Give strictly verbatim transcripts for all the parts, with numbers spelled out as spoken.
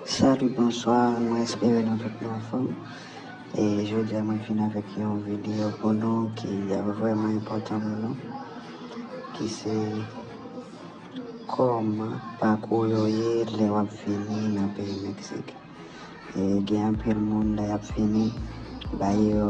Salut, bonsoir, mwen espere nou tout nou anfòm. E jodi a mwen vin avèk yon videyo pou nou ki ap vrèman enpòtan pou nou, ki se kòman pakou yo ye lè w ap vini nan peyi Meksik. E gen anpil moun lè y ap vini, bagay yo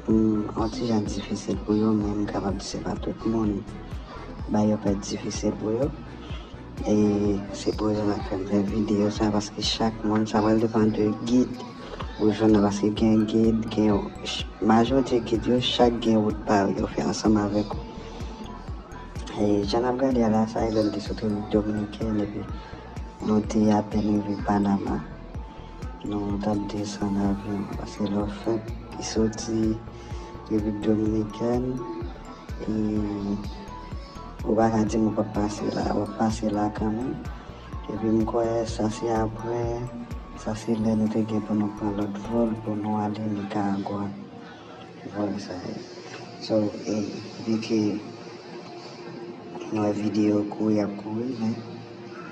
mm, yon ti jan difisil pou yo, men m kapab di se pa tout moun bagay yo pè difisil pou yo. E se pou rezon sa k fè m fè videyo sa, paske chak moun, sa pral depann de gid ou jwenn nan, paske gen gid, gen majorite gid yo, chak gen wout pa yo, yo fè ansanm avèk ou. E jan n ap gade a la, sa e lè n te sot Repiblik Dominikèn, epi nou te apèn rive Panama. Nou t ap desann avyon, paske lè w fèk soti Repiblik Dominikèn, e ou pa ka di m ou p ap pase la, w ap pase la kanmenm. Epi m kwè sa se apre, sa se lè nou te gen pou nou pran lòt vòl pou nou ale Nikaragwa. Vòl sa ye. So, e, vi ke nou wè videyo kouri ap kouri, men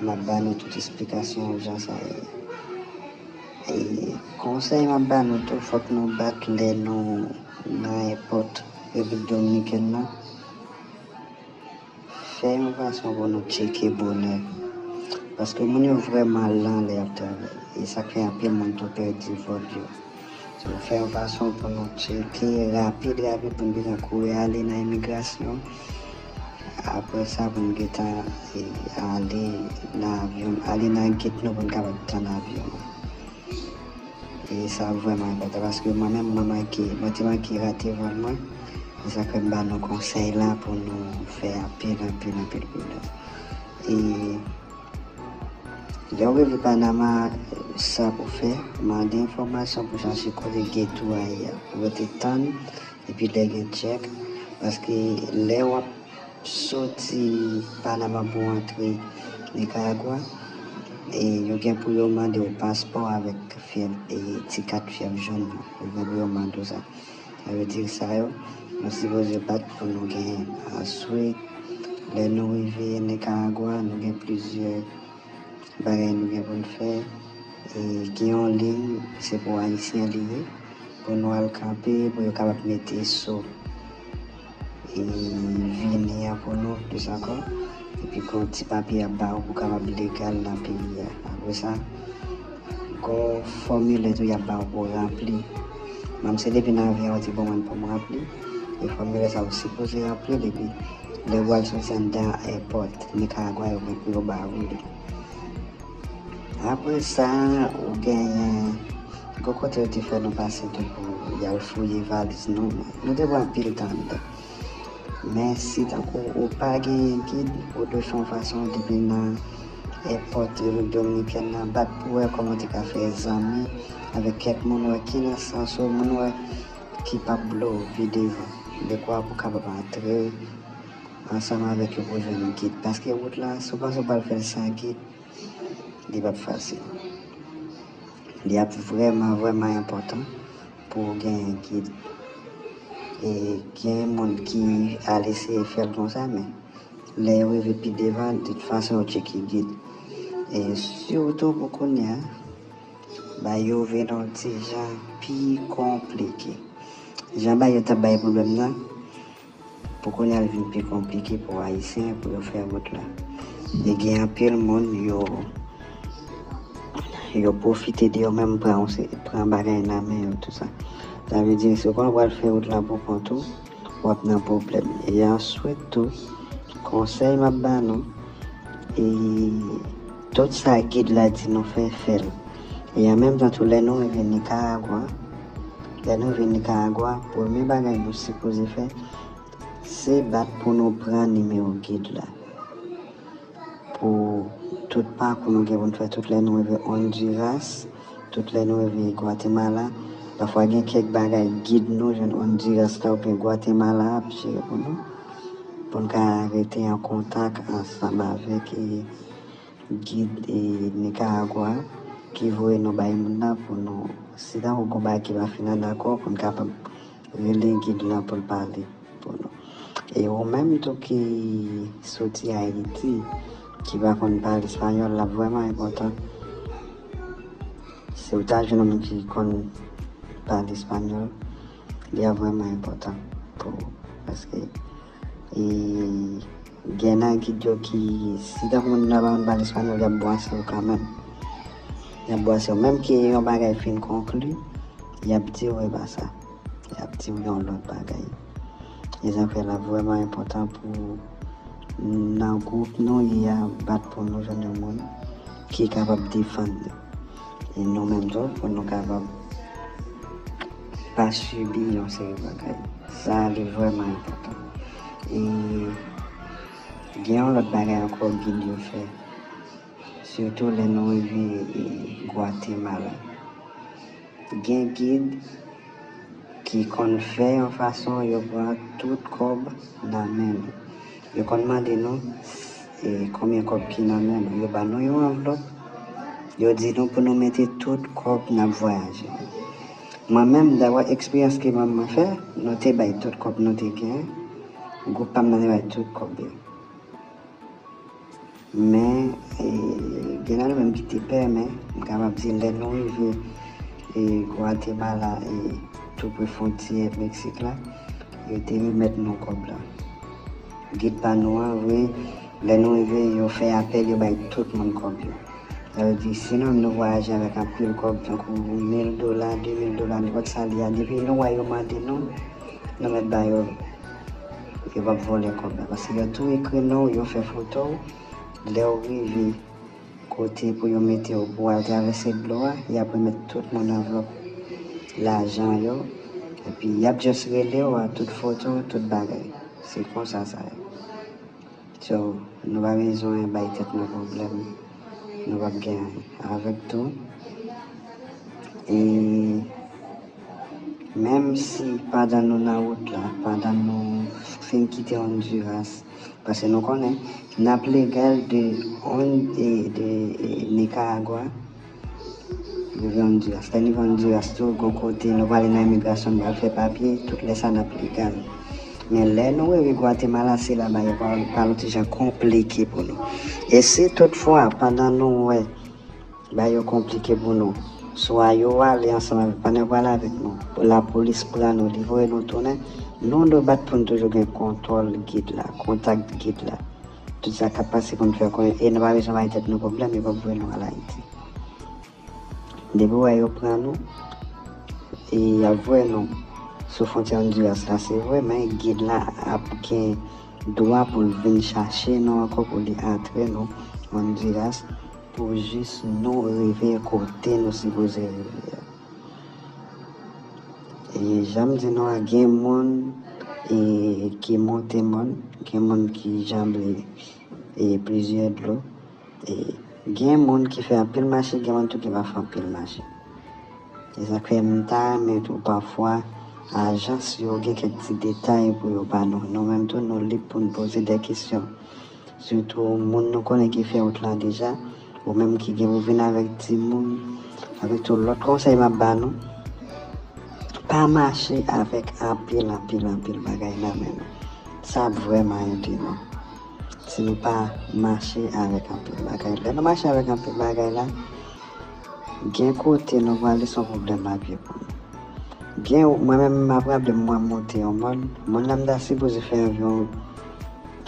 m ap ba nou tout esplikasyon jan sa ye. E konsèy m ap ba nou tou, fòk nou bat lè nou nan èpòt Repiblik Dominikèn nan. Fè yon fason pou nou tcheke bonè. Paske moun yo vrèman lan lè y ap travay. E sa k fè anpil moun tou pèdi vòl yo. So, fè yon fason pou nou tcheke rapid, rapid, pou nou bezwen kouri ale nan imigrasyon. Apre sa, pou nou gentan e, ale nan avyon, ale nan gate nou pou nou kapab tann avyon an. E sa vrèman enpòtan paske mwen menm, mwen manke, mwen te manke rate vòl mwen. E sa fè m ba nou konsèy la pou nou fè anpil, anpil, anpil pridans. E lè w rive Panama, sa pou fè, mande enfòmasyon pou chache kote gate ou a ye a. Ou rete tann, epi lè gen tchèk, paske lè w ap soti Panama pou w antre Nikaragwa, e yo gen pou yo mande w paspò avèk fyèv, e ti kat fyèv jòn nan. Yo gen pou yo mande w sa. Sa vle di sa yo, nou sipoze bat pou nou genyen. Answit, lè nou rive Nikaragwa, nou gen plizyè bagay nou gen pou n fè. E gen yon liy, se pou Ayisyen li ye, pou nou al kanpe, pou yo kapab mete so e, vini an pou nou, plis ankò. Epi gen yon ti papye y ap ba w pou w kapab legal nan peyi a. Apre sa, gen yon fòmilè tou y ap ba w pou w ranpli. Menm si depi nan avyon an, yo te ban mwen l pou m ranpli. E fòmilè sa a, ou sipoze ranpli l, epi lè w al soti anndan èpòt Nikaragwa, yo gen pou yo ba ou li. Apre sa, ou genyen, gen kote yo te fè nou pase tou pou y al fouye valiz nou. Nou te pran anpil tan anndan. Men si tankou ou pa genyen gid, ou dwe fè yon fason depi nan èpòt Repiblik Dominikèn nan, bat pou wè kòman w te ka fè zanmi avèk kèk moun, wè ki nan sans ou, moun wè ki p ap blow pi devan. Dekwa pou w kapab antre ansanm avèk yo pou jwenn gid. Paske wout la, si w panse w pral fè l san gid, li p ap fasil. Li ap vrèman, vrèman enpòtan pou w genyen gid. E gen moun ki al eseye fè l konsa, men lè yo rive pi devan, de tout fason, yo tcheke gid. E sitou pou kounye a, bagay yo vin yon ti jan pi konplike. Jan bagay yo t ap bay pwoblèm nan, pou kounye a l vin pi konplike pou Ayisyen pou yo fè wout la. E gen anpil moun yo, yo pwofite de yo menm, pran, pran bagay nan men yo, tou sa. Sa vle di, si w konnen w pral fè wout la pou kont ou, w ap nan pwoblèm. E answit tou, konsèy m ap ba nou, e tout sa gid la di nou fè, fè l. E an menm tan tou, lè nou rive Nikaragwa, lè nou rive Nikaragwa, premye bagay nou sipoze fè, se bat pou nou pran nimewo gid la. Pou tout pakou nou gen pou n fè, tout lè nou rive Honduras, tout lè nou rive Gwatemala, pafwa gen kèk bagay gid nou jwenn Honduras la oubyen Gwatemala ap jere pou nou, pou n ka rete an kontak ansanm avèk, e, gid, e, Nikaragwa ki voye nou bay moun nan pou nou, si tankou gon bagay ki pa fin dakò, pou n kapab rele gid lan pou l pale pou nou. E ou menm tou ki soti Ayiti, ki pa konn pale espanyòl, l ap vrèman enpòtan Si w ta jwenn yon moun ki konn pale espanyòl, li ap vrèman enpòtan pou ou. Paske e, gen nan gid yo ki, si tankou moun nan pa konn pale espanyòl, y ap bwase w kanmenm. Y ap bwase w. Menm ke yon bagay fin konkli, y ap di w e pa sa. Y ap di w yon lòt bagay. E sa fè l ap vrèman enpòtan pou nan gwoup nou ye a, bat pou nou jwenn yon moun ki kapab defann nou. E nou menm tou, pou nou kapab pa sibi yon seri bagay. Sa li vrèman enpòtan. E gen yon lòt bagay ankò gid yo fè, sitou lè nou rive e, Gwatemala. Gen gid ki konn fè yon fason yo pran tout kòb nan men nou. Yo konn mande nou e, konbyen kòb ki nan men nou. Yo ba nou yon anvlòp. Yo di nou pou nou mete tout kòb n ap vwayaje. Mwen menm, dapre eksperyans ke manman mwen fè, nou te bay tout kòb nou te gen. Gwoup pa m nan te bay tout kòb yo. Men, e, gen nan nou menm ki te pè, men m kapab di lè nou rive e, Gwatemala, e, tou pre fwontyè Meksik la, yo te remèt nou kòb la. Gid pa nou an, vre, lè nou rive, yo fè apèl, yo bay tout moun kòb yo. Sa vle di, si nou menm nou vwayaje avèk anpil kòb, tankou mil dola, de mil dola, nenpòt sa li a, depi nou wè yo mande nou, nou mèt ba yo. Yo p ap vòlè kòb la, paske yo tou ekri non w, yo fè foto w. Lè w rive kote pou yo mete w pou w al travèse dlo a, y ap remèt tout moun anvlòp lajan yo. Epi y ap just rele w a tout foto, tout bagay. Se konsa sa ye. So, nou pa bezwen bay tèt nou pwoblèm. Nou p ap gen anyen avèk tou. E menm si pandan nou nan wout la, pandan nou fin kite Honduras, paske nou konnen n ap legal de, Hon- e, de e, Nicaragua rive Honduras. Lè n rive Honduras tou, gon kote nou prale nan imigrasyon, nou pral fè papye, tout lè sa n ap legal. Men lè nou rive Gwatemala, se la bagay yo pral yon ti jan konplike pou nou. E si toutfwa, pandan nou wè bagay yo konplike pou nou, swa yo ale ansanm avèk, pandan yo prale avèk nou, lapolis pran nou, li voye nou tounen, nou dwe bat pou nou toujou gen kontwòl gid la, kontak gid la. Tout sa k ap pase pou nou fè konnen, e nou pa bezwen bay tèt nou pwoblèm, yo p ap voye nou al Ayiti. Depi w wè yo pran nou, e y ap voye nou sou fwontyè Honduras la, se vre, men gid la ap gen dwa pou l vin chache nou ankò, pou li antre nou Honduras, pou jis nou rive kote nou sipoze rive a. E jan m di nou a, gen moun e, ki monte mòn, gen moun ki janbe e, plizyè dlo. E gen moun ki fè anpil mache, gen moun tou ki pa fè anpil mache. E sa k fè m ta renmen tou pafwa ajans yo gen kèk ti detay pou yo ba nou. Nou menm tou, nou lib pou n poze de kesyon. Sitou moun nou konnen ki fè wout la deja, ou menm ki gen pou vin avèk timoun, avèk tout lòt konsèy m ap ba nou, pa mache avèk anpil, anpil, anpil bagay nan men nou. Sa ap vrèman ede nou. Si nou pa mache avèk anpil bagay. Lè nou mache avèk anpil bagay la, gen kote nou prale se yon pwoblèm papye pou nou. Gen, mwen menm, m ap raple m, mwen monte yon mòn. Mòn la m ta sipoze fè anviwon,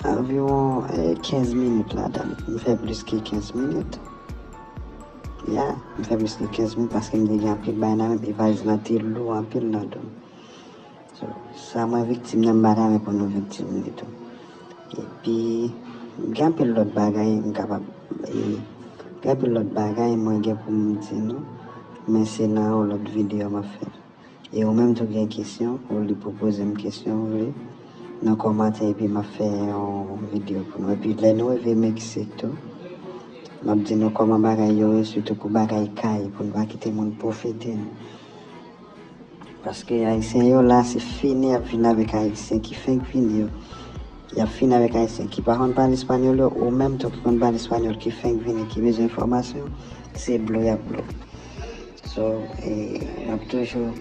anviwon e, kenz minit ladan l. M fè plis ke kenz minit. Ya, m fè plis ke kenz minit paske m te gen anpil bagay nan men m, e valiz lan te lou anpil nan do m. So, sa mwen viktim nan, m pa ta renmen pou nou viktim li tou. Epi, gen anpil lòt bagay m kapab, e, gen anpil lòt bagay mwen gen pou m di nou, men se nan yon lòt videyo m ap fè l. E ou menm tou gen kesyon, ou lib pou poze m kesyon ou vle nan kòmantè, epi m ap fè yon videyo pou nou. Epi lè nou rive Meksik tou, m ap di nou kòman bagay yo ye, sitou pou bagay kay, pou nou pa kite moun pwofite nou. Paske Ayisyen yo la, se fini y ap fini avèk Ayisyen ki fenk vini yo. Y ap fini avèk Ayisyen ki pa konn pale espanyòl yo, ou menm tou ki konn pale espanyòl, ki fenk vini, ki bezwen enfòmasyon, se blo y ap blo. So, e, m ap toujou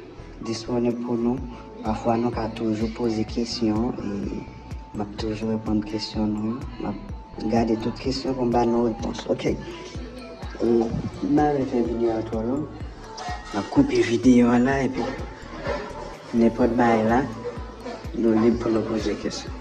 disponib pou nou. Pafwa, nou ka toujou poze kesyon, e m ap toujou reponn kesyon nou yo. M ap gade tout kesyon pou m ba nou repons, oke? E, m pa vle fè videyo a twò long. M ap koupe videyo a la epi nenpòt bagay la, nou lib pou nou poze kesyon.